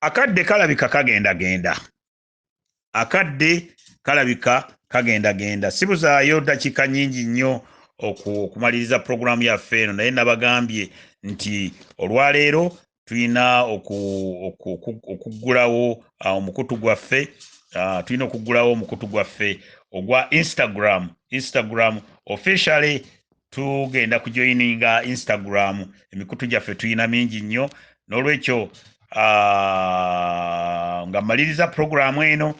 Akadde kalabika kagendagenda, akadde kalabika kagendagenda. Sibuzaayo ddakiika nnyingi nnyo okumaliriza pulogulaamu yaffe eno, naye nabagambye nti olwaleero tulina okuggulawo omukutu gwaffe, tulina okuggulawo omukutu gwaffe ogwa Instagram. Instagram officially tugenda kujoininga Instagram. Emikutu gyaffe tulina mingi nnyo, n'olwekyo nga mmaliriza pulogulaamu eno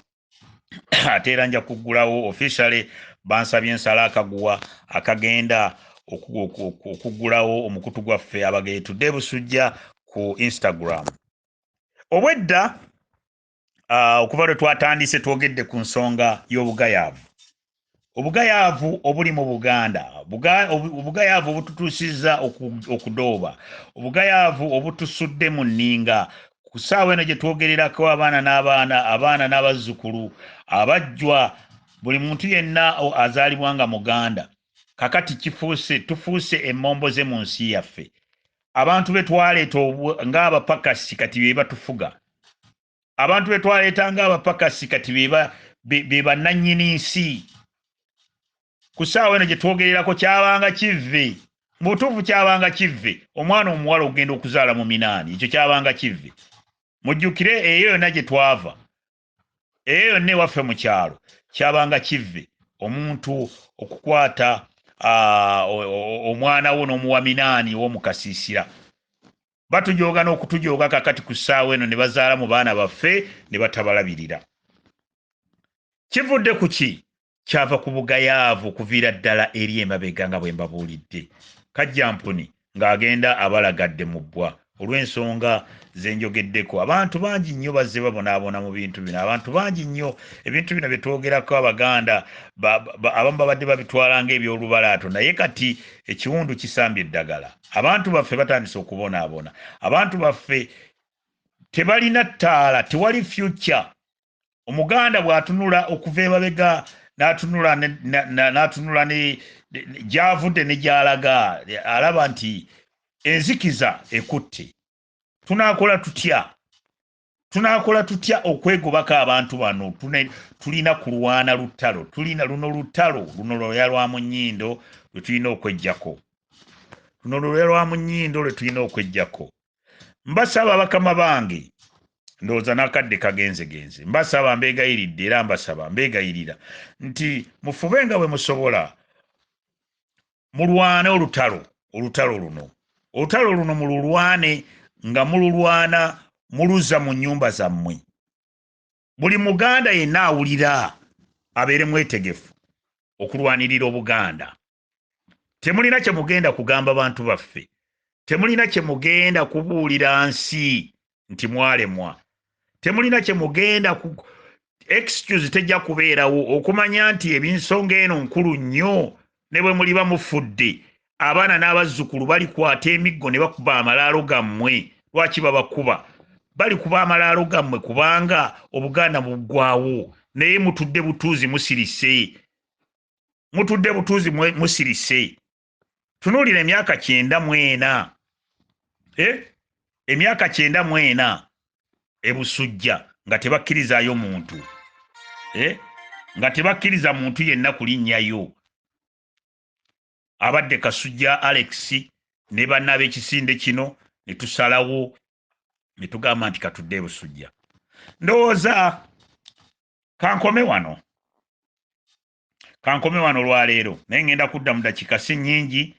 ate era nja kuggulawo officially. Bansabye nsala akaguwa akagenda okuggulawo omukutu gwaffe Abagenyi Tudde Busujja ku Instagram. Obwedda okuva lwe twatandise twogedde ku nsonga y'obugayaavu, obugayaavu obuli mu Buganda, obugayaavu obututuusizza okudooba, obugayaavu obutusudde mu nninga. Ku ssaawa eno gye twogererako abaana n'abaana, abaana n'abazzukulu, abajjwa, buli muntu yenna azaalibwa nga Muganda, kakati tufuuse emmomboze mu nsi yaffe. Abantu be twaleeta ng'abapakasi kati be batufuga. Abantu be twaleeta ng'abapakasi kati be bannannyini nsi. Ku ssaawa eno gye twogererako kyabanga kivve, mu butuufu kyabanga kivve omwana omuwala okugenda okuzaala mu minaani, ekyo kyabanga kivve. Mujjukire eyo yonna gye twava, eyo yonna ewaffe mu kyalo kyabanga kivve omuntu okukwata omwana wo n'omuwa minaani ow'omu kasiisira. Batujooga n'okutujooga kakati ku ssaawa eno ne bazaala mu baana baffe ne batabalabirira. Kivudde ku ki? Kyava ku bugayaavu okuviira ddala eri emabega nga bwe mbabuulidde. Kajjampuni ng'agenda abalagadde mu bbwa olw'ensonga ze njogeddeko. Abantu bangi nnyo bazze babonaabona mu bintu bino. Abantu bangi nnyo ebintu bino bye twogerako Abaganda abamu babadde babitwala ng'ebyolubalaato, naye kati ekiwundu kisambye eddagala. Abantu baffe batandise okubonaabona. Abantu baffe tebalina ttaala, tewali future. Omuganda bw'atunula okuva emabega n'atunula ne gy'avudde ne gy'alaga, alaba nti enzikiza ekutte. Tunaakola tutya? Tunaakola tutya okwegobako abantu bano? Tulina kulwana lutalo, tulina luno lutalo, luno lwoya lwa mu nnyindo lwe tulina okweggyako. Luno lwoya lwa mu nnyindo lwe tulina okweggyako. Mbasaba bakama bange, ndowooza n'akadde kagenzegenze, mbasaba mbeegayiridde era mbasaba mbeegayirira nti mufube nga bwe musobola, mulwane olutalo, olutalo luno. Olutalo luno mululwane nga mululwana muluza mu nnyumba zammwe. Buli Muganda yenna awulira abeere mwetegefu okulwanirira Obuganda. Temulina kye mugenda kugamba bantu baffe, temulina kye mugenda kubuulira nsi nti mwalemwa, temulina kye mugenda ku excuse tejja kubeerawo okumanya nti ebinsonga eno nkulu nnyo. Ne bwe muliba mufudde, abaana n'abazzukulu balikwata emiggo ne bakuba amalaalo gammwe. Lwaki babakuba? Balikuba amalaalo gammwe kubanga Obuganda buggwawo, naye mutudde butuuzi musirise, mutudde butuuzi musirise. Tunuulira emyaka 94, emyaka 94 ebusujja nga tebakkirizaayo muntu, nga tebakkiriza muntu yenna kulinnyayo. Abadde Kasujja Alex ne banna b'ekisinde kino ne tusalawo ne tugamba nti katudde ebusujja. Ndowooza kankome wano, kankome wano olwaleero, naye ngenda kudda mu ddakiika si nnyingi,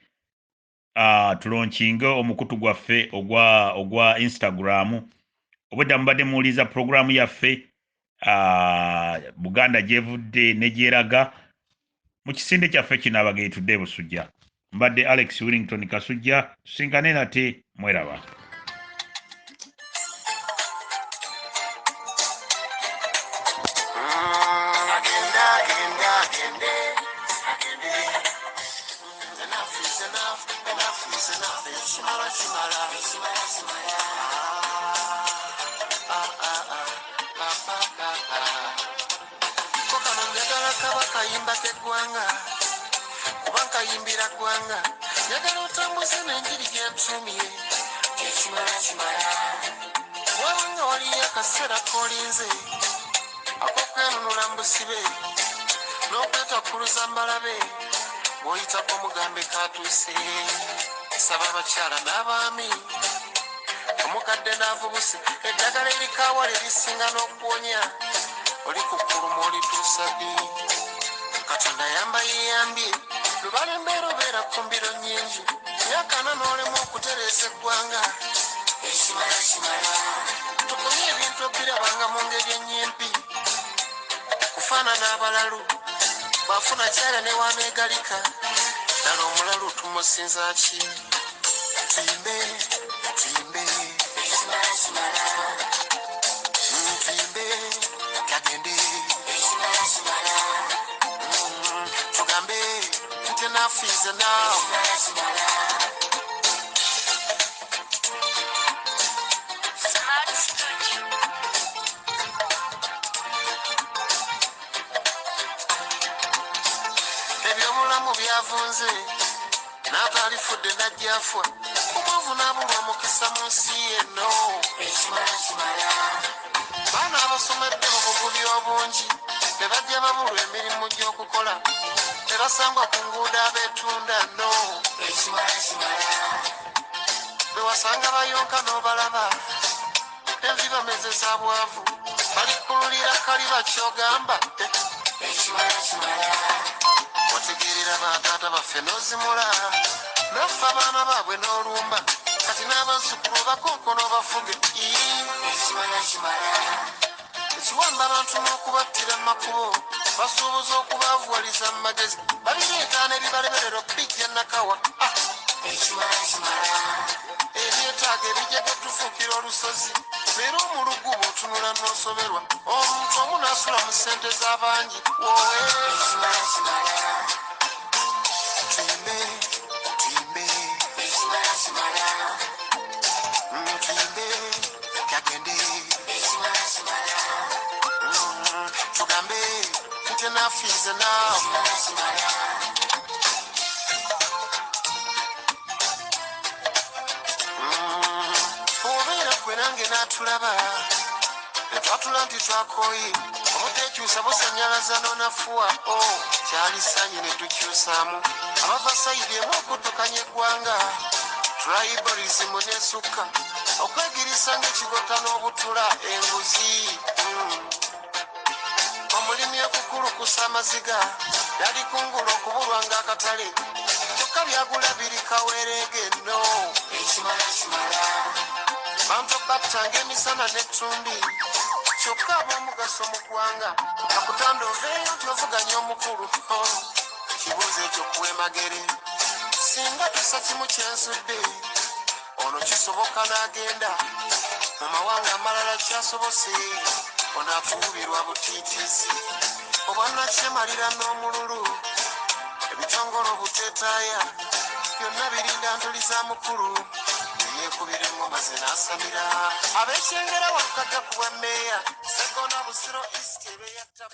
tulonkinge omukutu gwaffe ogwa Instagram. Obwedda mubadde muwuliriza pulogulaamu yaffe Buganda gy'evudde ne gy'eraga mu kisinde kyaffe kino Abagenyi Tudde Busujja. Mbadde Alex Willington Kasujja, tusinkane nate, mweraba. Njagala otambuze n'enjiri gye ntumye. Ekimala kimala. Wabanga waliyo akaseera k'olinze ak'okwenunula mu busibe n'okwetakkuluza mbalabe, bw'oyitako omugambe katuuse. Saba abakyala n'abaami, omukadde n'avubuse, eddagala erikaawa lye lisinga n'okuwonya. Oli kukkuluma olituusa ddi? Katonda yamba yeyambye, lubale embeera obeera kumbiro nnyingi, myaka ana n'olema okutereeza eggwanga. Ekimala kimala, tukomye ebintu okubirabanga mu ngeri ennyimpi, kufaanana abalalu bw'afuna kyala ne waneegalika. Ddala omulalu tumusinza ki? Tuyimbe, tuyimbe, ekimala kimala. Tuyimbe kagende, ekimala kimala. Tugambe nti enough is enough. Smart Studio. Ebyobulamu byavunze, n'atalifudde najja afwa, omwavu n'abulwa omukisa mu nsi eno. Ekimala kimala. Baana abasomedde mu bugubi obungi ne bajja babulwa emirimu gy'okukola, ne basangwa ku nguudo abeetunda no. Ekimala kimala. Be wasanga bayonka n'obalaba envi bameze za bwavu, balikululira kaliba kyogamba. Ekimala kimala. Wategeerera bataata baffe n'ozimula, naffe abaana baabwe n'olumba, kati n'abazzukulu bakonko n'obafuge. Ekimala kimala. Ekiwamba abantu n'okubattira mu makubo, basuubuza okubaavuwaliza mu magezi, babireeta n'ebibalemerera okubijja nakawa. Ah! Ekimala kimala. Ebyetaago ebijjaga tufuukira olusozi, leero omulugu bw'otunula n'osoberwa, omuntu omu n'asula mu ssente z'abangi. Woowe! Ekimala kimala. Tuyimbe, tuyimbe, ekimala kimala. Tuyimbe kagende, ekimala kimala. Tugambe nti enough is enough. Ekimala kimala. Obeera gwe nange n'atulaba ne twatula nti twakooye, obuteekyusa busanyalaza n'onafuwa o kyalisanye ne tukyusaamu abava side emu okuddukanya eggwanga. Tribalism n'esukka okwegirisa ng'ekigota n'obutula enguzi. Omulimi okukulukusa amaziga yalikungula okubulwa ng'akatale, kyokka byagula biri kaweerege no. Ekimala kimala. Bantu battanga emisana n'ettumbi, kyokka ab'omugaso mu ggwanga akutanda oveeyo nti ovuganya omukulu. Oh, kibuuzo ekyo kuwemagere singa tusa kimu kyensudde ono kisoboka n'agenda mu mawanga amalala kyasobose. Ono afuubirwa butiitiizi obwannakyemalira n'omululu, ebitongole obuteetaaya byonna birinda ntuli za mukulu, yeekubira engoma ze n'asamira ab'ekyengera. Walukagga ku bwa mmeeya Segona Busiro East ebeyatta.